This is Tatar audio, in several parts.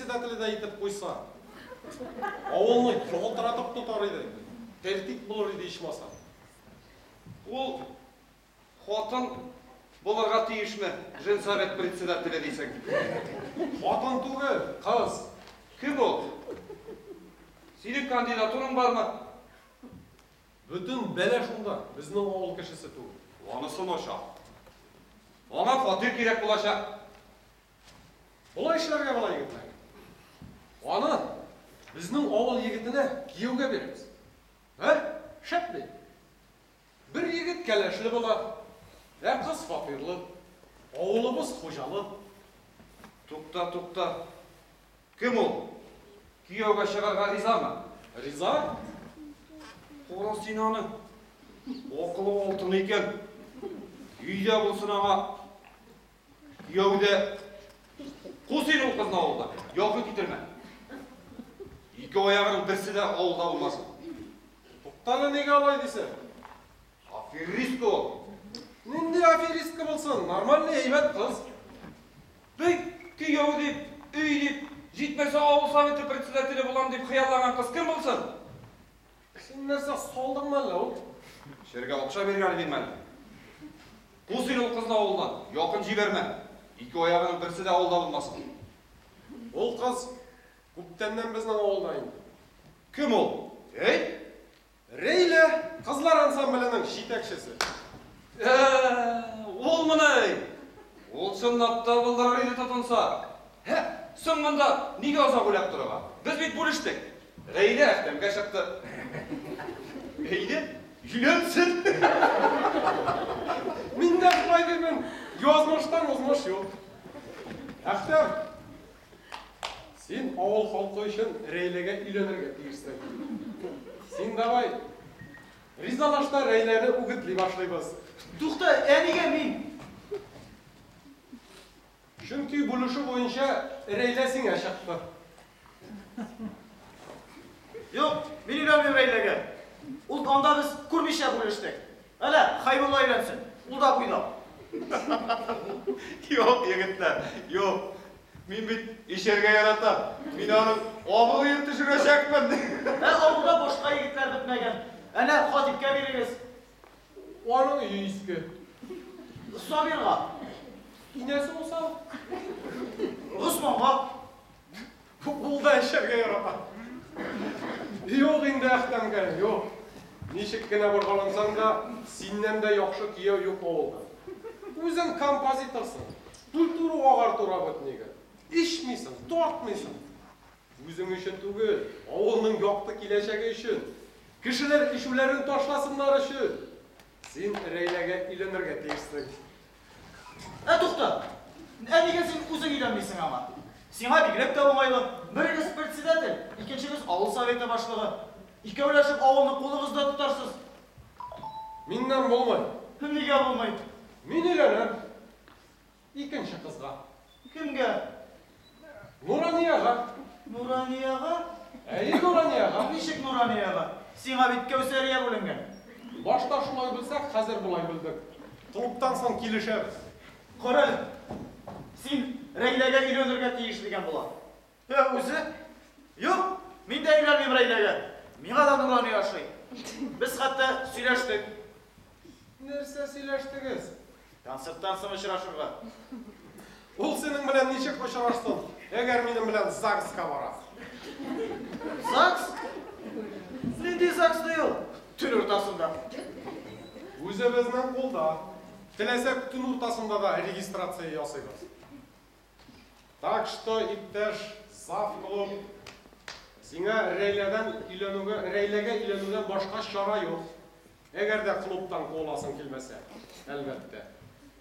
председателе дә итеп куйса, авылны ялтыратып тотар иде. Тәртип булыр иде ичмаса. Ул хатын булырга тиешме, женсовет председателе дисең? Хатын түгел, кыз. Кем ул? Синең кандидатураң бармы? Бөтен бәла шунда, безнең авыл кешесе түгел. Анысы начар. Аңа фатир кирәк булачак. Болай эшләргә була, егетләр. Аны безнең авыл егетенә кияүгә бирәбез. Ә? Шәп бит. Бер егет кәләшле була, ә кыз фатирлы. Авылыбыз хуҗалы. Тукта, тукта. Кем ул? Кияүгә чыгарга ризамы? Риза? Кара син аны. Акылы алтын икән. Өйдә булсын аңа. Кияүдә. Ку син ул кызны авылдан. Якын китермә. Ике аягының берсе дә авылда булмасын. Туктале, нигә алай дисең? Аферистка ул. Нинди аферистка булсын? Нормальный әйбәт кыз. Бик кияү дип, өй дип, җитмәсә авыл советы председателе булам дип хыялланган кыз кем булсын? Син нәрсә, салдыңмы әллә ул? Эчәргә акча биргән идең әле. Ку син ул кызны авылдан, якын җибәрмә. Ике аягының берсе дә авылда булмасын. Ул кыз күптәннән безнең авылда инде. Кем ул? Әй? Рәйлә, кызлар ансамбленең җитәкчесе. Ул моны! Ул чынлап та булдырыр иде тотынса. Һә, соң монда нигә озак уйлап торырга? Без бит бүлештек. Рәйлә Әхтәмгә чыкты. Әйдә, өйләнсен. Мин дә шулай димен. Язмыштан узмыш юк. Әхтәм, син авыл халкы өчен Рәйләгә өйләнергә тиешсең. Син давай, ризалаш та Рәйләне үгетли башлыйбыз. Тукта, ә нигә мин? Чөнки бүлешү буенча Рәйлә сиңа чыкты. Юк, мин өйләнмим Рәйләгә. Ул анда без күрмичә бүлештек. Әнә, Хәйбулла өйләнсен. Ул да буйдак. Юк, егетләр, юк. Мин бит эчәргә яратам. Мин аның абруен төшерәчәкмен. Ә авылда башка егетләр бетмәгән. Әнә, Хатипкә бирегез. Аның өе иске. Сабирга. Инәсе усал. Госманга. Ул да эчәргә ярата. Юк инде, Әхтәмгә, юк. Ничек кенә боргалансаң да, синнән дә яхшы кияү юк авылда. Үзең композиторсың, культура агарту работнигы. Эчмисең, тартмыйсың. Үзең өчен түгел, авылның якты киләчәге өчен. Кешеләр эчүләрен ташласыннар өчен. Син Рәйләгә өйләнергә тиешсең. Ә тукта, ә нигә син үзең өйләнмисең аңа? Сиңа бигрәк тә уңайлы. Берегез председатель, икенчегез авыл советы башлыгы. Икәүләшеп авылны кулыгызда тотарсыз. Миннән булмый. Нигә булмый? Мин өйләнәм. Икенче кызга. Кемгә? Нуранияга. Нуранияга? Әйе, Нуранияга. Ничек Нуранияга? Сиңа бит Кәүсәрия бүленгән. Башта шулай белсәк, хәзер болай белдек. Клубтан соң килешәбез. Кара әле, син Рәйләгә өйләнергә тиеш дигән була. Ә үзе? Юк, мин дә өйләнмим Рәйләгә. Миңа да Нурания ошый. Без хәтта сөйләштек. Нәрсә сөйләштегез? Концерттан соң очрашырга. Ул синең белән ничек очрашсын, әгәр минем белән ЗАГСка бара? ЗАГС? Нинди ЗАГС ди ул? Төн уртасында. Үзебезнең кулда. Теләсәк, төн уртасында да регистрация ясыйбыз. Так что, иптәш зав клуб, сиңа Рәйләдән өйләнүгә, Рәйләгә өйләнүдән башка чара юк. Әгәр дә клубтан куыласың килмәсә, әлбәттә.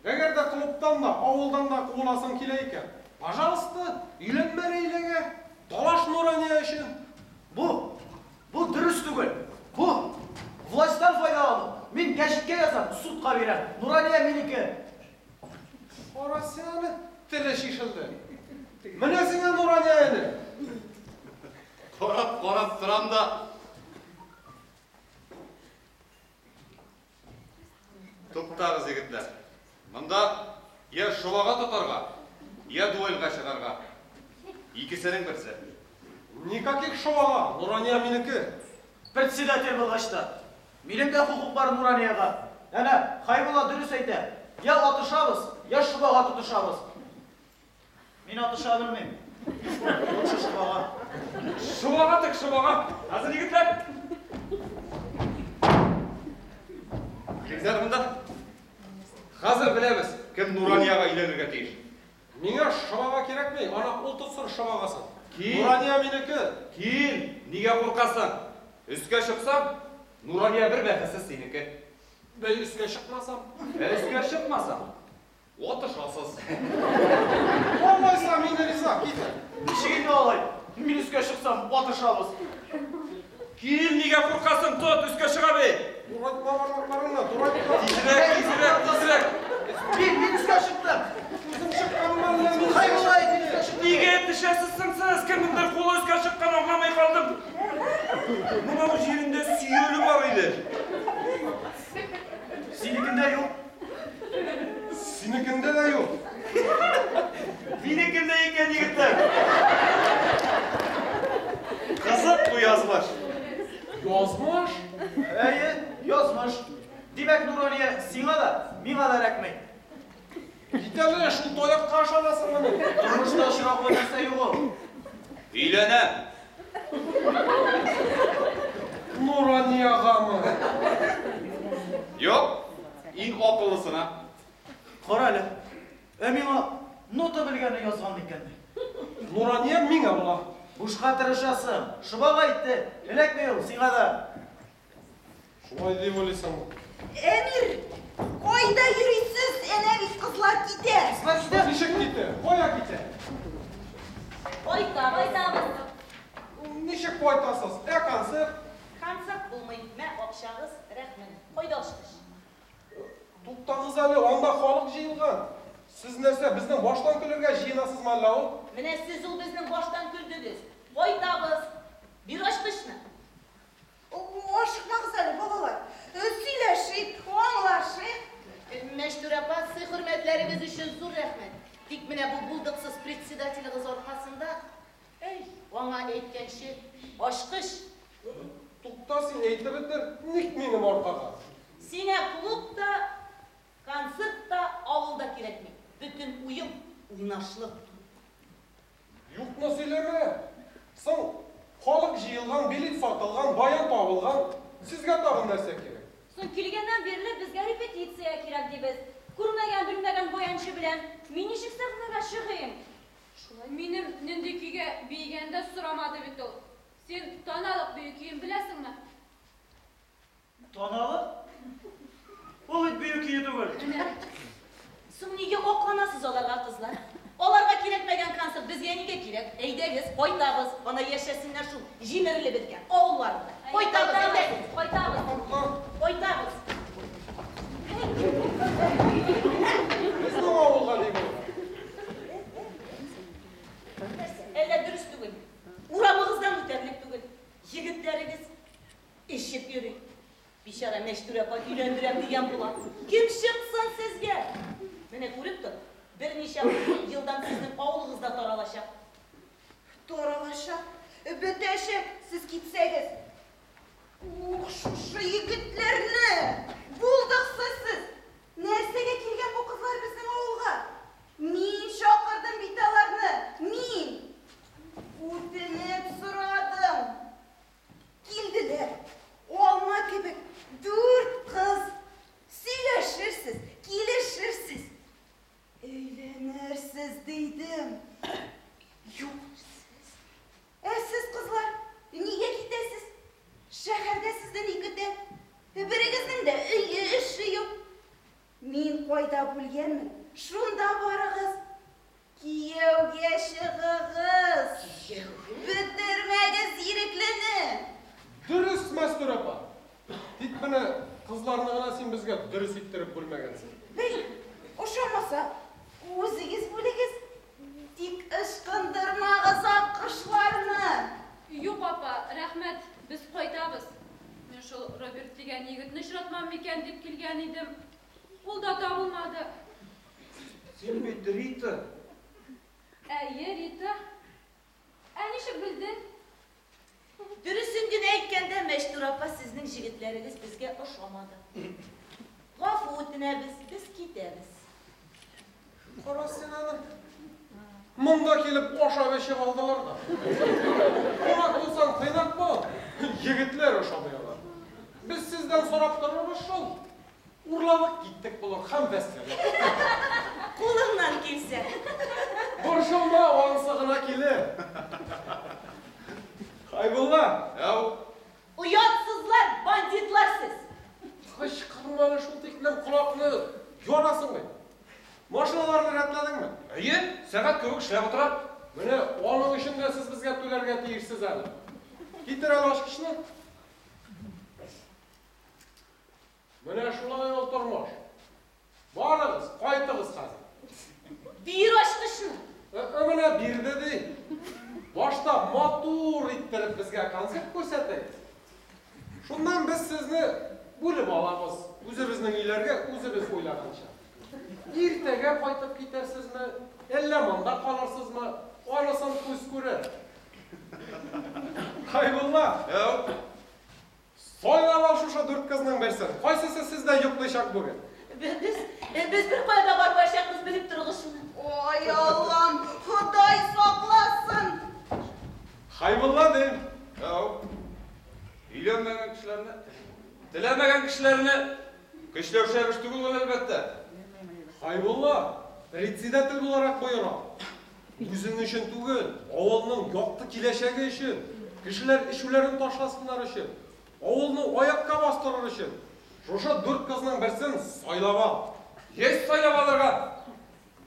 Әгәр дә клубтан да, авылдан да куыласың килә икән, пожалуйста, өйләнмә Рәйләгә, талаш Нурания өчен. Бу, бу дөрес түгел. Бу, властьтан файдалану. Мин гәҗиткә язам, судка бирәм. Нурания минеке. Кара син аны, теле чишелде. Менә сиңа Нурания әле. Карап, карап торам да. Туктагыз, егетләр. Монда я шобага тотарга, я дуэльгә чыгарга. Икесе Икесенең берсе. Никаких шобага, Нурания минеке. Председатель булгач та. Минем дә хокук бар Нуранияга. Әнә, Хәйбулла дөрес әйтә. Я атышабыз, я шобага тотышабыз. Мин атыша белмим. Лучше шобага. Шобага тек шобага. Хәзер егетләр. Килегез монда. Хәзер беләбез, кем Нуранияга өйләнергә тиеш. Миңа шобага кирәкми, ана ул тотсын шобагасын. Кил. Нурания минеке. Кил, нигә куркасың? Өскә чыксам, Нурания бер бәхетсез синеке. Бәй өскә чыкмасам. Ә өскә чыкмасам, атышасыз. Алайса мин риза, китә. Ничек инде алай? Мин өскә чыксам, атышабыз. Кил, нигә куркасың? Тот, өскә чыга бит. Турайтма бармакларыңны, турайтма. Тизрәк, тизрәк, тизрәк. Мин өскә чыктым. Үзем чыкканмын әллә мин. Хәйбулла, мин өскә чыктым. Нигә төшәсез соң сез? Кемнеңдер кулы өскә чыккан, аңламый калдым. Моның җирендә сөяле бар иде. Синекендә юк. Синекендә дә юк. Минекендә икән, егетләр. Кызык бу язмыш. Язмыш? Әйе, язмыш. Димәк, Нурания сиңа да, миңа да эләкми. Кит әле, шул таякка ышанасыңмы? Тормышта очраклы нәрсә юк ул. Өйләнәм. Нураниягамы? Юк, иң акыллысына. Кара әле. Ә миңа нота белгәне язган микән? Нурания миңа була. Бушка тырышасың. Шобага әйтте. Эләкми ул сиңа да. Шулай дип уйлыйсың. Әмир, кайда йөрисез? Әнә бит кызлар китә. Кызлар китә. Ничек китә? Кая китә? Кайта, кайтабыз. Ничек кайтасыз? Ә концерт? Концерт булмый. Мә акчагыз, рәхмәт. Кайда ачкыч? Туктагыз әле, анда халык җыелган. Сез нәрсә, безнең баштан көлергә җыенасызмы әллә ул? Менә сез ул безнең баштан көлдегез. Кайтабыз. Бир ачкычны. Ашыкмагыз әле, балалар. Сөйләшик, аңлашыйк. Мәштүр апа, сый-хөрмәтләрегез өчен зур рәхмәт. Тик менә бу булдыксыз председателегез аркасында, әй, аңа әйткәнче, ачкыч. Тукта син әйтеп бетер, ник минем аркага? Сиңа клуб та, концерт та, авыл да кирәкми. Бөтен уем уйнашлык. Юкны сөйләмә. Соң халык җыелган, билет сатылган, баян табылган. Сезгә тагын нәрсә кирәк? Соң килгәннән бирле безгә репетиция кирәк дибез. Күрмәгән, белмәгән баянчы белән мин ничек сәхнәгә чыгыйм? Шулай минем нинди көйгә биегәндә сорамады бит ул. Син таналык бию көен беләсеңме? Таналык? Ул бит бию көе түгел. Менә. Соң нигә акланасыз аларга, кызлар? Аларга кирәкмәгән концерт безгә нигә кирәк? Әйдәгез, кайтабыз. Ана яшәсеннәр шул җимерелеп беткән авылларында. Кайтабыз, әйдәгез. Кайтабыз. Кайтабыз. Безнең авылга ни булды? Әллә дөрес түгел. Урамыгыздан үтәрлек түгел. Егетләрегез эчеп йөри. Бичара Мәштүр апа өйләндерәм дигән була. Кем чыксын сезгә? Менә күреп тор. Берничә елдан сезнең авылыгыз да таралачак. Таралачак, бетәчәк, сез китсәгез. Ух, шушы егетләрне! Булдыксыз сез! Нәрсәгә килгән бу кызлар безнең авылга? Мин чакырдым бит аларны, мин! Үтенеп сорадым. Килделәр. Алма кебек 4 кыз. Сөйләшерсез, килешерсез. Өйләнерсез дидем. Юк, сез. Ә сез, кызлар, нигә китәсез? Шәһәрдә сезне ни көтә? Берегезнең дә өе, эше юк. Мин кайда бүлгәнмен, шунда барыгыз. Кияүгә чыгыгыз. Бетермәгез иреклене. Дөрес, Мәстүр апа. Тик менә кызларны гына син безгә дөрес иттереп бүлмәгәнсең. Бей, ошамаса, үзегез бүлегез. Тик ычкындырмагыз аккошларны. Юк, апа, рәхмәт, без кайтабыз. Мин шул Роберт дигән егетне очратмам микән дип килгән идем. Ул да табылмады. Син бит Рита. Әйе, Рита. җегетләрегез безгә ошамады. Гафу үтенәбез, без китәбез. Кара син аны. Монда килеп ашап эчеп алдылар да. Кунак булсаң, тыйнак бул. Егетләр ошамый алар. Без сездән сорап торырбыз шул. Урладык киттек булыр һәм вәссәлам. Кулыңнан килсә. Борчылма, анысы гына килер. Хайбулла, Әү, Оятсызлар, бандитлар сез. кычкырма әле шул тиклем колакны ярасың бит. Машиналарны рәтләдеңме? әйе, сәгать кебек эшләп утыра. Менә аның өчен дә сез безгә түләргә тиешсез әле. Китер әле ачкычны. Менә шулай ул тормыш. Барыгыз, кайтыгыз хәзер. Бир ачкычны. Менә бирде ди. Башта матур иттереп безгә концерт күрсәтегез. Шуннан без сезне бүлеп алабыз. Үзебезнең өйләргә үзебез уйлаганча. Иртәгә кайтып китәрсезме, әллә монда калырсызмы, анысын күз күрер. Хайбулла, Әү, сайлап ал шушы дүрт кызның берсен. Кайсысы сездә йоклыйчак бүген? Без бер кая да бармаячакбыз, белеп торыгыз шуны. Ой, Аллам, Ходай сакласын! Хайбулла дим. әү. Өйләнмәгән кешеләрне, теләмәгән кешеләрне көчләү шәп эш түгел ул, әлбәттә. Хайбулла, председатель буларак боерам. Үзең өчен түгел, авылның якты киләчәге өчен, кешеләр эчүләрен ташласыннар өчен, авылны аякка бастырыр өчен. Шушы дүрт кызның берсен сайлап ал. Есть сайлап алырга.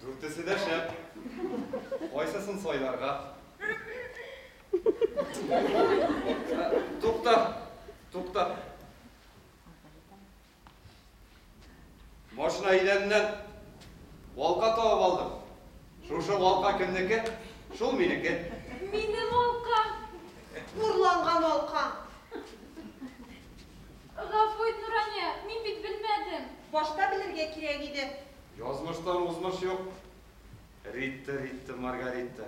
Дүртесе дә шәп. Кайсысын сайларга? Тукта, тукта. Машина идәненнән алка табып алдым. Шушы алка кемнеке? Шул минеке. Минем алка. Урланган алка. Гафу ит, Нурания, мин бит белмәдем. Башта белергә кирәк иде. Язмыштан узмыш юк. Ритта, Ритта, Маргарита.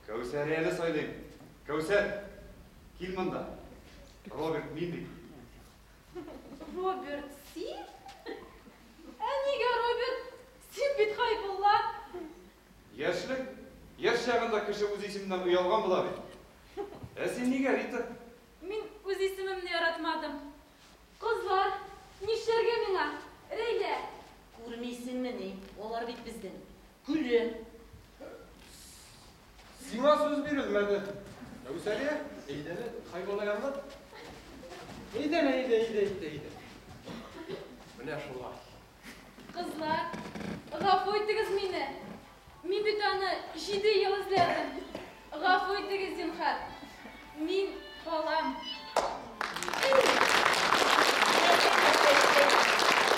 Кәүсәрияне сайлыйм. Кәүсәр, кил монда. Роберт, мин бит. Роберт, син? Ә нигә Роберт? Син бит Хайбулла. Яшьлек, яшь чагында кеше үз исеменнән оялган була бит. Ә син нигә, Рита? Мин үз исемемне яратмадым. Кызлар, нишләргә миңа? Рәйлә. Күрмисеңмени? Алар бит бездән көлә. Сиңа сүз бирелмәде. Кәүсәрия, әйдә әле, Хайбулла янына. Әйдә әле, әйдә, әйдә, әйдә, әйдә. Менә шулай. Кызлар, гафу итегез мине. Мин бит аны 7 ел эзләдем. Гафу итегез, зинһар. Мин калам.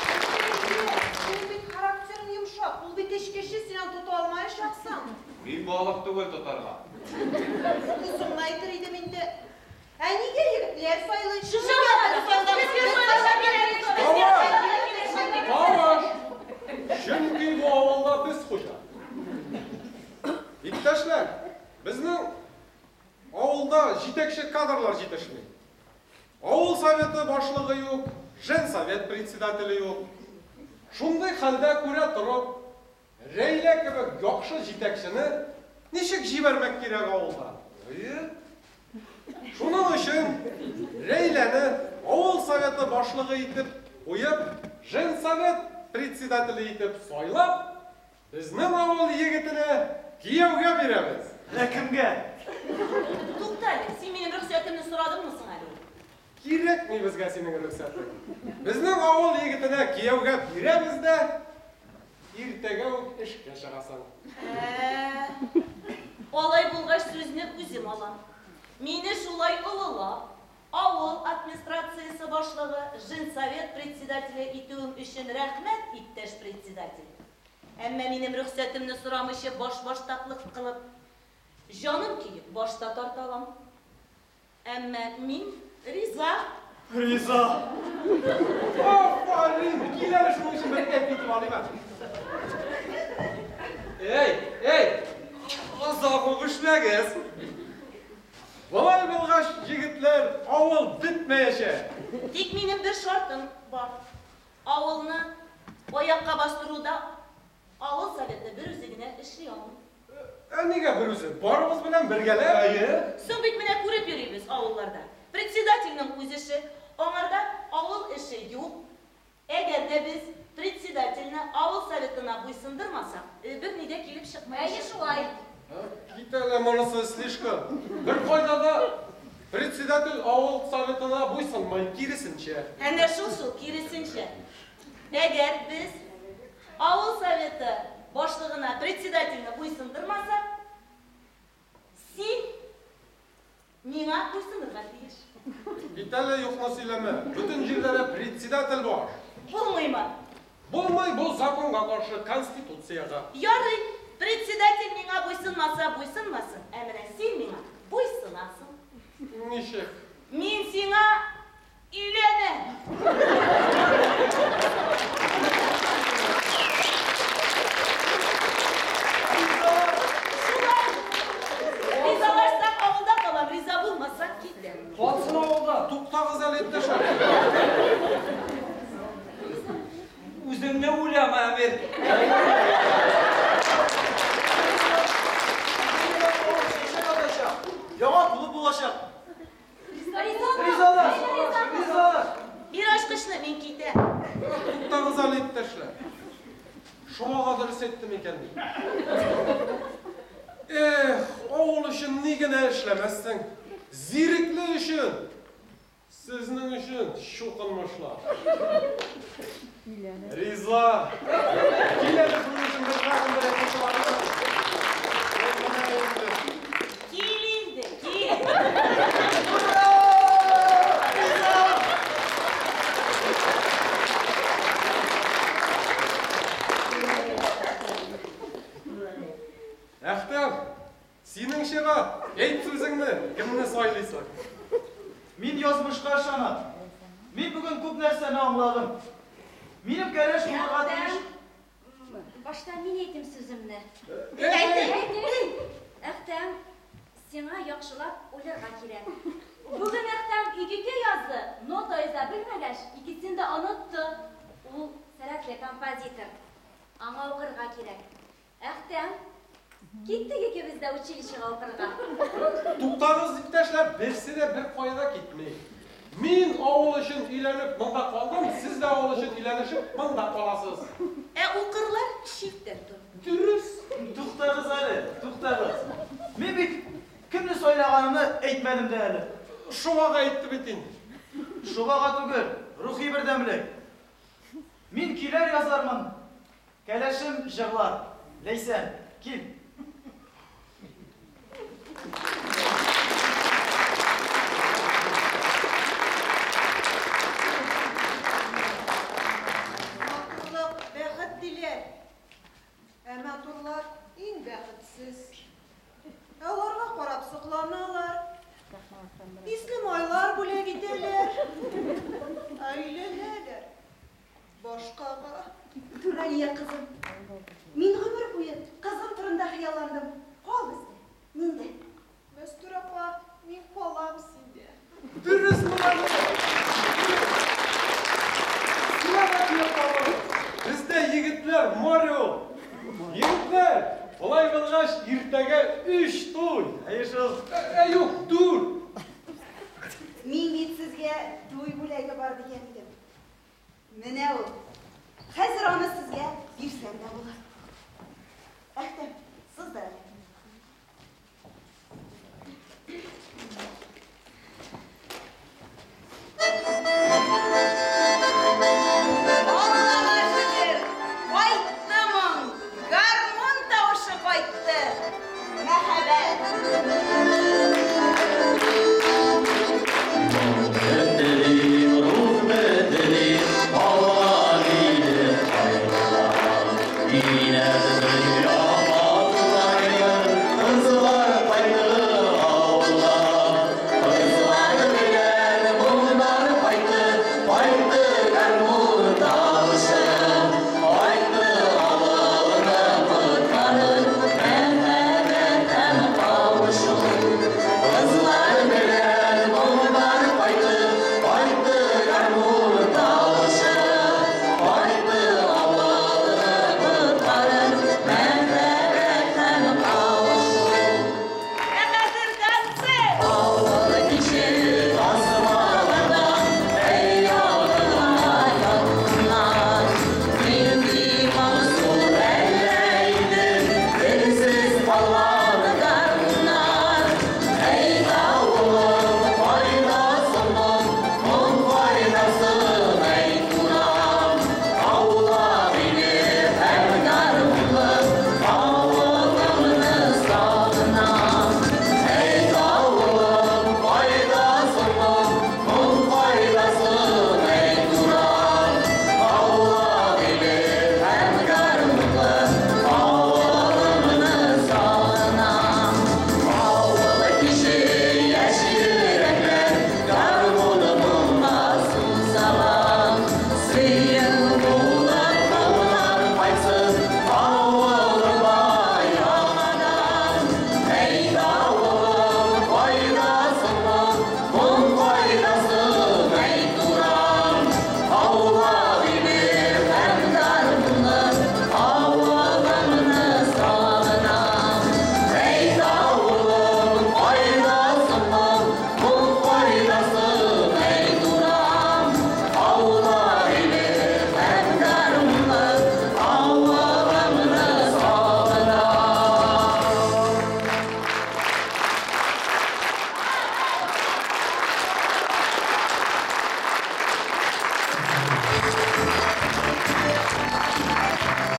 Ул бит характерың йомшак, ул бит эчкече, син аны тота алмаячаксың. Мин балык түгел тотарга. Тузыңны әйтер идем инде. Ә нигә егетләр сайлый? Шушы Тавыш! Чөнки бу авылда без хуҗа. Иптәшләр, безнең авылда җитәкче кадрлар җитешми. Авыл советы башлыгы юк, женсовет председателе юк. Шундый хәлдә күрә торып, Рәйлә кебек яхшы җитәкчене ничек җибәрмәк кирәк авылда? Әйе. Шуның өчен Рәйләне авыл советы башлыгы итеп куеп, женсовет председателе итеп сайлап, безнең авыл егетенә кияүгә бирәбез. Ә кемгә? Тукта әле, син минем рөхсәтемне сорадыңмы соң әле? Кирәкми безгә синең рөхсәтең. Безнең авыл егетенә кияүгә бирәбез дә, иртәгә үк эшкә чыгасың. Алай булгач сүзне үзем алам. Мине шулай олылап, авыл администрациясе башлыгы, женсовет председателе итүем өчен рәхмәт, иптәш председатель. Әмма минем рөхсәтемне сорамыйча баш-баштаклык кылып, җаным көеп башта тарта алам. Әмма мин риза. Риза. Афәрин! Кил әле шуның өчен бер әп итеп алыйм әле. Эй, эй! Озак үбешмәгез. Болай булгач, егетләр, авыл бетмәячәк. Тик минем бер шартым бар. Авылны аякка бастыруда авыл советы бер үзе генә эшли алмый. Ә нигә бер үзе? Барыбыз белән бергәләп. Әйе. Соң бит менә күреп йөрибез авылларда. Председательнең үз эше, аңарда авыл эше юк. Әгәр дә без председательне авыл советына буйсындырмасак, берни дә килеп чыкмаячак. Әйе шулай. Кит әле, монысы слишком. Бер кайда да председатель авыл советына буйсынмый, киресенчә. Әнә шул-шул, киресенчә. Әгәр без авыл советы башлыгына председательне буйсындырмасак, син миңа буйсынырга тиеш. Кит әле, юкны сөйләмә. Бөтен җирдә дә председатель бар. Булмыймы? Булмый, бу законга каршы, конституциягә. Ярый, председатель миңа буйсынмаса буйсынмасын, ә менә син миңа буйсынасың. Ничек? Мин сиңа өйләнәм. Шулай. Ризалашсак авылда калам, риза булмасак китәм. Калсын авылда. Туктагыз әле, иптәшләр. Үзеңне уйлама, Әмир. Чәчәк атачак. Яңа клуб булачак. Ризамы? Ризалаш! Ризамы? Ризалаш! Бир ачкычны, мин китәм. Туктагыз әле, иптәшләр. Шомага дөрес әйтте микән дип. Эх, авыл өчен ни генә эшләмәссең. Зирекле өчен, сезнең өчен чукынмышлар. Риза. Кил әле шуның өчен бер тагын бер әйтеп чыгарбыз. Кил инде, кил. Әхтәм, синең чират, әйт сүзеңне, кемне сайлыйсың? Мин язмышка ышанам. Мин бүген күп нәрсәне аңладым. Минем кәләш булырга тиеш. Башта мин әйтим сүземне. Әйт, Әхтәм, сиңа яхшылап уйларга кирәк. Бүген Әхтәм икегә язды, нота яза белмәгәч, икесен дә онытты. Ул сәләтле композитор. Аңа укырга кирәк. Әхтәм, киттек икебез дә училищега укырга. Туктагыз, иптәшләр, берсе дә бер кая да китми. Мин авыл өчен өйләнеп монда калдым, сез дә авыл өчен өйләнешеп монда каласыз. Ә укырлар читтән тор. Дөрес. Туктагыз әле, туктагыз. Мин бит кемне сайлаганымны әйтмәдем дә әле. Шуга әйтте бит инде. Шобага түгел, рухи бердәмлек. Мин көйләр язармын, кәләшем җырлар. Ләйсән, кил. Матурлык бәхет диләр. Ә матурлар иң бәхетсез. Ә аларга карап сокланалар. Исле майлар бүләк итәләр. Ә өйләнәләр. Башкага. Нурания кызым, мин гомер буе кызым турында хыялландым. Кал бездә, миндә. Мәстүр апа, мин калам синдә. Дөрес Нурания. Сиңа да кияү табылыр. Бездә егетләр Марио. Егетләр, болай булгач иртәгә 3 туй. Әйе шул. Ә юк, 4. Мин бит сезгә туй бүләге бар дигән идем. Менә ул. Хәзер аны сезгә